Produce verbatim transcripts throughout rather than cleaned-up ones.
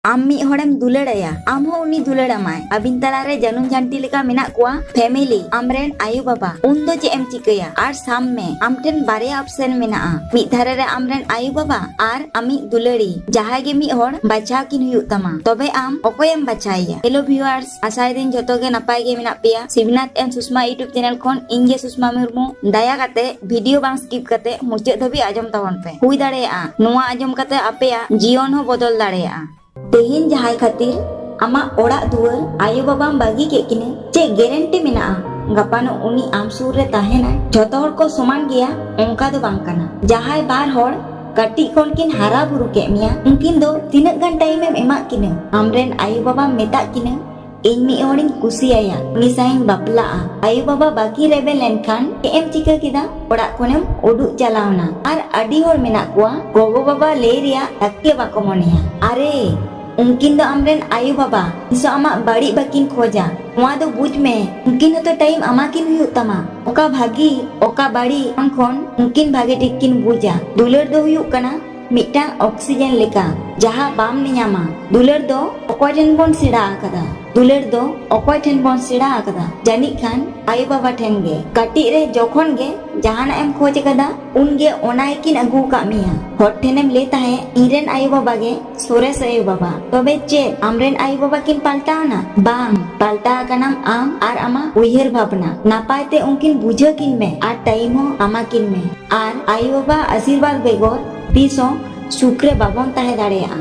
ᱟᱢ ᱢᱤᱫ ᱦᱚᱲᱮᱢ ᱫᱩᱞᱟᱹᱲᱟᱭᱟ, ᱟᱢ ᱦᱚᱸ ᱩᱱᱤ ᱫᱩᱞᱟᱹᱲᱟᱢᱟᱭ᱾ ᱟᱹᱵᱤᱱ ᱛᱟᱞᱟᱨᱮ ᱡᱟᱹᱱᱩᱢ ᱡᱷᱟᱱᱴᱤ ᱞᱮᱠᱟ ᱢᱮᱱᱟᱜ ᱠᱚᱣᱟ ᱯᱷᱮᱢᱮᱞᱤ, ᱟᱢᱨᱮᱱ ᱟᱭᱳ ᱵᱟᱵᱟ᱾ ᱩᱱ ᱫᱚ ᱪᱮᱫ ᱮᱢ ᱪᱤᱠᱟᱹᱭᱟ? ᱟᱨ ᱥᱟᱵ ᱢᱮ, ᱟᱢ ᱴᱷᱮᱱ ᱵᱟᱨᱭᱟ ᱚᱯᱥᱮᱱ ᱢᱮᱱᱟᱜᱼᱟ, ᱢᱤᱫ ᱫᱷᱟᱨᱮ ᱨᱮ ᱟᱢᱨᱮᱱ ᱟᱭᱳ ᱵᱟᱵᱟ ᱟᱨ ᱟᱢᱤᱡ ᱫᱩᱞᱟᱹᱲᱤ᱾ ᱡᱟᱦᱟᱸᱭ ᱜᱮ ᱢᱤᱫ ᱦᱚᱲ ᱵᱟᱪᱷᱟᱣ ᱠᱤᱱ ᱦᱩᱭᱩᱜ ᱛᱟᱢᱟ᱾ ᱛᱚᱵᱮ ᱟᱢ ᱚᱠᱚᱭᱮᱢ ᱵᱟᱪᱷᱟᱣᱮᱭᱟ? ᱦᱮᱞᱳ ᱵᱷᱤᱭᱩᱣᱟᱨᱥ, ᱟᱥᱟᱭᱮᱫᱟᱹᱧ ᱡᱷᱚᱛᱚ ᱜᱮ ᱱᱟᱯᱟᱭ ᱜᱮ ᱢᱮᱱᱟᱜ ᱯᱮᱭᱟ᱾ ᱥᱤᱵᱱᱟᱛᱷ ᱮᱱ ᱥᱩᱥᱢᱟ YouTube ᱪᱮᱱᱮᱞ ᱠᱷᱚᱱ ᱤᱧ ᱜᱮ ᱥᱩᱥᱢᱟ ᱢᱩᱨᱢᱩ᱾ ᱫᱟᱭᱟ ᱠᱟᱛᱮ ᱵᱷᱤᱰᱤᱭᱳ ᱵᱟᱝ ᱥᱠᱤᱯ ᱠᱟᱛᱮ ᱢᱩᱪᱟᱹᱫ ᱫᱷᱟᱹᱵᱤᱡ ᱟᱸᱡᱚᱢ ᱛᱟᱵᱚᱱ ᱯᱮ᱾ ᱦᱩᱭ ᱫᱟᱲᱮᱭᱟᱜᱼᱟ ᱱᱚᱣᱟ ᱟᱸᱡᱚᱢ ᱠᱟᱛᱮ ᱟᱯᱮᱭᱟᱜ ᱡᱤᱭᱚᱱ ᱦᱚᱸ ᱵᱚᱫᱚᱞ ᱫᱟᱲᱮᱭᱟᱜᱼᱟ᱾ ᱛᱮᱦᱮᱧ ᱡᱟᱦᱟᱸᱭ ᱠᱷᱟᱹᱛᱤᱨ ᱟᱢᱟᱜ ᱚᱲᱟᱜ ᱫᱩᱣᱟᱹᱨ ᱟᱭᱳ ᱵᱟᱵᱟᱢ ᱵᱟᱹᱜᱤ ᱠᱮᱫ ᱠᱤᱱᱟᱹ, ᱪᱮᱫ ᱜᱮᱨᱮᱱᱴᱤ ᱢᱮᱱᱟᱜᱼᱟ ᱜᱟᱯᱟᱱᱚᱜ ᱩᱱᱤ ᱟᱢ ᱥᱩᱨ ᱨᱮ ᱛᱟᱦᱮᱱᱟᱭ? ᱡᱷᱚᱛᱚ ᱦᱚᱲ ᱠᱚ ᱥᱚᱢᱟᱱ ᱜᱮᱭᱟ, ᱚᱱᱠᱟ ᱫᱚ ᱵᱟᱝ ᱠᱟᱱᱟ᱾ ᱡᱟᱦᱟᱸᱭ ᱵᱟᱨ ᱦᱚᱲ ᱠᱟᱹᱴᱤᱡ ᱠᱷᱚᱱ ᱠᱤᱱ ᱦᱟᱨᱟ ᱵᱩᱨᱩ ᱠᱮᱫ ᱢᱮᱭᱟ, ᱩᱱᱠᱤᱱ ᱫᱚ ᱛᱤᱱᱟᱹᱜ ᱜᱟᱱ ᱴᱟᱭᱤᱢ ᱮᱢ ᱮᱢᱟᱜ ᱠᱤᱱᱟᱹ? ᱟᱢᱨᱮᱱ ᱟᱭᱳ ᱵᱟᱵᱟᱢ ᱢᱮᱛᱟᱜ ᱠᱤᱱᱟᱹ, "ᱤᱧ ᱢᱤᱫ ᱦᱚᱲᱤᱧ ᱠᱩᱥᱤᱭᱟᱭᱟ, ᱩᱱᱤ ᱥᱟᱶ ᱤᱧ ᱵᱟᱯᱞᱟᱜᱼᱟ᱾" ᱟᱭᱳ ᱵᱟᱵᱟ ᱵᱟᱹᱠᱤ ᱨᱮᱵᱮᱱ ᱞᱮᱱᱠᱷᱟᱱ ᱪᱮᱫ ᱮᱢ ᱪᱤᱠᱟᱹ ᱠᱮᱫᱟ? ᱚᱲᱟᱜ ᱠᱷᱚᱱᱮᱢ ᱩᱰᱩᱠ ᱪᱟᱞᱟᱣᱱᱟ᱾ ᱟᱨ ᱟᱹᱰᱤ ᱦᱚᱲ ᱢᱮᱱᱟᱜ ᱠᱚᱣᱟ, ᱜᱚᱜᱚ ᱵᱟᱵᱟ ᱞᱟᱹᱭ ᱨᱮᱭᱟᱜ ᱞᱟᱹᱠᱛᱤ ᱵᱟᱠᱚ ᱢᱚᱱᱮᱭᱟ᱾ ᱟᱨᱮ, ᱩᱱᱠᱤᱱ ᱫᱚ ᱟᱢᱨᱮᱱ ᱟᱭᱳ ᱵᱟᱵᱟ, ᱛᱤᱥ ᱦᱚᱸ ᱟᱢᱟᱜ ᱵᱟᱹᱲᱤᱡ ᱵᱟᱹᱠᱤᱱ ᱠᱷᱚᱡᱟ᱾ ᱱᱚᱣᱟ ᱫᱚ ᱵᱩᱡᱽ ᱢᱮ, ᱩᱱᱠᱤᱱ ᱦᱚᱸᱛᱚ ᱴᱟᱭᱤᱢ ᱮᱢᱟ ᱠᱤᱱ ᱦᱩᱭᱩᱜ ᱛᱟᱢᱟ᱾ ᱚᱠᱟ ᱵᱷᱟᱹᱜᱤ, ᱚᱠᱟ ᱵᱟᱹᱲᱤᱡ, ᱟᱢ ᱠᱷᱚᱱ ᱩᱱᱠᱤᱱ ᱵᱷᱟᱜᱮ ᱴᱷᱤᱠ ᱠᱤᱱ ᱵᱩᱡᱟ᱾ ᱫᱩᱞᱟᱹᱲ ᱫᱚ ᱦᱩᱭᱩᱜ ᱠᱟᱱᱟ ᱢᱤᱫᱴᱟᱝ ᱚᱠᱥᱤᱡᱮᱱ ᱞᱮᱠᱟ, ᱡᱟᱦᱟᱸ ᱵᱟᱢ ᱧᱟᱢᱟ᱾ ᱫᱩᱞᱟᱹᱲ ᱫᱚ ᱚᱠᱚᱭ ᱴᱷᱮᱱ ᱵᱚᱱ ᱥᱮᱬᱟ ᱟᱠᱟᱫᱟ? ᱫᱩᱞᱟᱹᱲ ᱫᱚ ᱚᱠᱚᱭ ᱴᱷᱮᱱ ᱵᱚᱱ ᱥᱮᱬᱟ ᱟᱠᱟᱫᱟ? ᱡᱟᱹᱱᱤᱡ ᱠᱷᱟᱱ ᱟᱭᱳ ᱵᱟᱵᱟ ᱴᱷᱮᱱ ᱜᱮ᱾ ᱠᱟᱹᱴᱤᱡ ᱨᱮ ᱡᱚᱠᱷᱚᱱ ᱜᱮ ᱡᱟᱦᱟᱱᱟᱜ ᱮᱢ ᱠᱷᱚᱡ ᱟᱠᱟᱫᱟ, ᱩᱱᱜᱮ ᱚᱱᱟ ᱜᱮᱠᱤᱱ ᱟᱹᱜᱩ ᱟᱠᱟᱫ ᱢᱮᱭᱟ᱾ ᱦᱚᱲ ᱴᱷᱮᱱᱮᱢ ᱞᱟᱹᱭ ᱛᱟᱦᱮᱸᱫ, "ᱤᱧᱨᱮᱱ ᱟᱭᱳ ᱵᱟᱵᱟ ᱜᱮ ᱥᱚᱨᱮᱥ ᱟᱭᱳ ᱵᱟᱵᱟ᱾" ᱛᱚᱵᱮ ᱪᱮᱫ ᱟᱢᱨᱮᱱ ᱟᱭᱳ ᱵᱟᱵᱟ ᱠᱤᱱ ᱯᱟᱞᱴᱟᱣ ᱮᱱᱟ? ᱵᱟᱝ, ᱯᱟᱞᱴᱟᱣ ᱟᱠᱟᱱᱟᱢ ᱟᱢ ᱟᱨ ᱟᱢᱟᱜ ᱩᱭᱦᱟᱹᱨ ᱵᱷᱟᱵᱽᱱᱟ᱾ ᱱᱟᱯᱟᱭ ᱛᱮ ᱩᱱᱠᱤᱱ ᱵᱩᱡᱷᱟᱹᱣ ᱠᱤᱱ ᱢᱮ ᱟᱨ ᱴᱟᱭᱤᱢ ᱦᱚᱸ ᱮᱢᱟ ᱠᱤᱱ ᱢᱮ᱾ ᱟᱨ ᱟᱭᱳ ᱵᱟᱵᱟ ᱟᱥᱤᱨᱵᱟᱫᱽ ᱵᱮᱜᱚᱨ ᱛᱤᱥ ᱦᱚᱸ ᱥᱩᱠ ᱨᱮ ᱵᱟᱵᱚᱱ ᱛᱟᱦᱮᱸ ᱫᱟᱲᱮᱭᱟᱜᱼᱟ᱾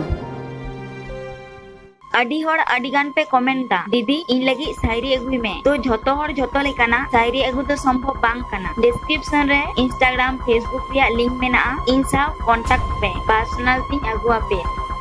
ᱟᱹᱰᱤ ᱦᱚᱲ ᱟᱹᱰᱤ ᱜᱟᱱ ᱯᱮ ᱠᱚᱢᱮᱱᱴ ᱫᱟ, "ᱫᱤᱫᱤ, ᱤᱧ ᱞᱟᱹᱜᱤᱫ ᱥᱟᱭᱨᱤ ᱟᱹᱜᱩᱭ ᱢᱮ᱾" ᱛᱚ ᱡᱷᱚᱛᱚ ᱦᱚᱲ ᱡᱷᱚᱛᱚ ᱞᱮᱠᱟᱱᱟᱜ ᱥᱟᱭᱨᱤ ᱟᱹᱜᱩ ᱫᱚ ᱥᱚᱢᱵᱷᱚᱵ ᱵᱟᱝ ᱠᱟᱱᱟ᱾ ᱰᱤᱥᱠᱨᱤᱯᱥᱚᱱ ᱨᱮ Instagram, Facebook ᱨᱮᱭᱟᱜ ᱞᱤᱝᱠ ᱢᱮᱱᱟᱜᱼᱟ, ᱤᱧ ᱥᱟᱶ ᱠᱚᱱᱴᱟᱠᱴ ᱯᱮ, ᱯᱟᱨᱥᱚᱱᱟᱞ ᱛᱤᱧ ᱟᱹᱜᱩ ᱟᱯᱮᱭᱟ᱾